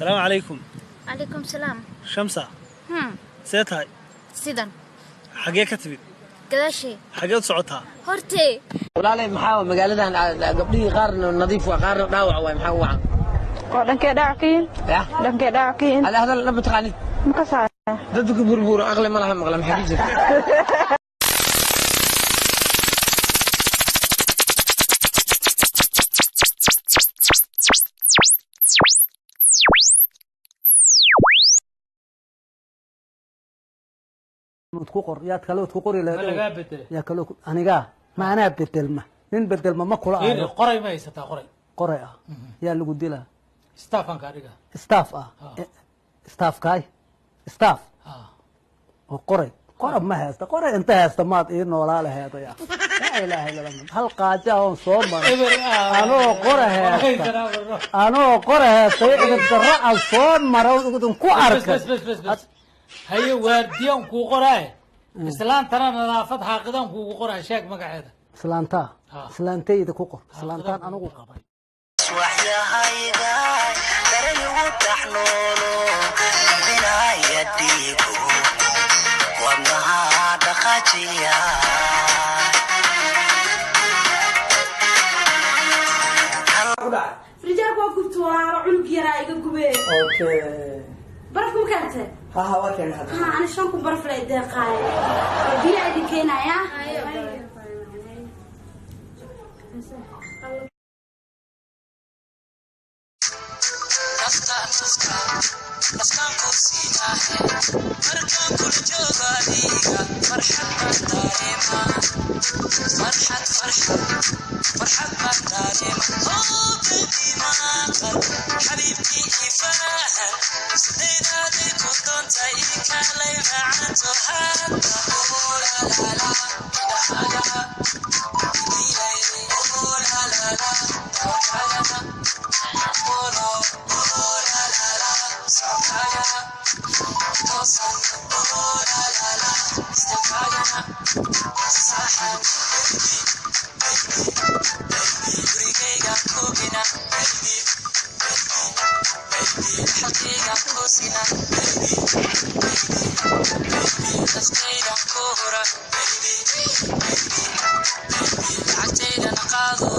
Salaamu calaykum. Calaykum salaam. Shamsa. See tahay? Sidan. Xagee ka timid? Gadaashee. Xagee u socotaa? Hortee. Walaalay, maxaa magaaladan gabdhihii qaarna nadiif waa, qaarna dhaawac waay? Maxaa u wacan? Oo dhankee dhaawac ka yihiin? Ya. Dhankee dhaawac ka yihiin? Hada hadal dhan mataqaanid. Ma ka saara? Dadka burbuuro aqli ma laha, maqla maxaa ku jirta? Ku qor, yaad kale ku qori Ma lahayd? Lagaa bedelay. Yaa kale anigaa ma anaa bedelma, nin bedelma ma kula Fiiri, ayo. Qoray ma haysataa? Qoray. Qoray ah yaa lagu dilaa? Staffan kaa dhiga. Staff ah? Staffkaay staff. Oo qoray, qorab ma haysta. Qoray inta haysta maad ii noolaa laheedaya? Laa ilaaha illa Allah, hal qaaja oon soo maray. Eber, anoo qora haysta, anoo qora haysta, idin darro aan soo maro idin ku Bas. arkay. Bas bas bas bas, haye, waardiyaan kuu qoraaye, islaantana nadaafad xaaqidaan kuugu qoraay. Sheeg magaceeda. Islaantaa? Ha. Islaantayda ku qor, islaantaan anigu qabay. Waxyahayga darayugu taxnoolo binaya dhiigo wadnaha dhaqaajiya. Frijaarka waa gubta walaalo, cunug yaraa iga gube. Okay. Barafka ma keentay? Ha ha, waa keenay hadda. Ha, ani 5000 baraf lay deeqaaye, biyaa idin keenaya. Markaan kula joogo adiga farxad baan dareema, farxad, farxad, farxad baan dareema. Oh baby, maqal xabiibkii, ifahan sidaydaadii ku doontay, ii kaalay macanto hadda. Oh la la la, indhahaaga ilay. Oh la la la, dawkaaga olo. Oh la la la, socodkaaga toosan. Oh la la la, istagkaagana saaxib. Baby baby baby, gurigayga kugina. Baby baby baby, xalkayga kusina. Baby baby baby, naftayda ku hura. Baby baby baby, lacagtaydana qaado.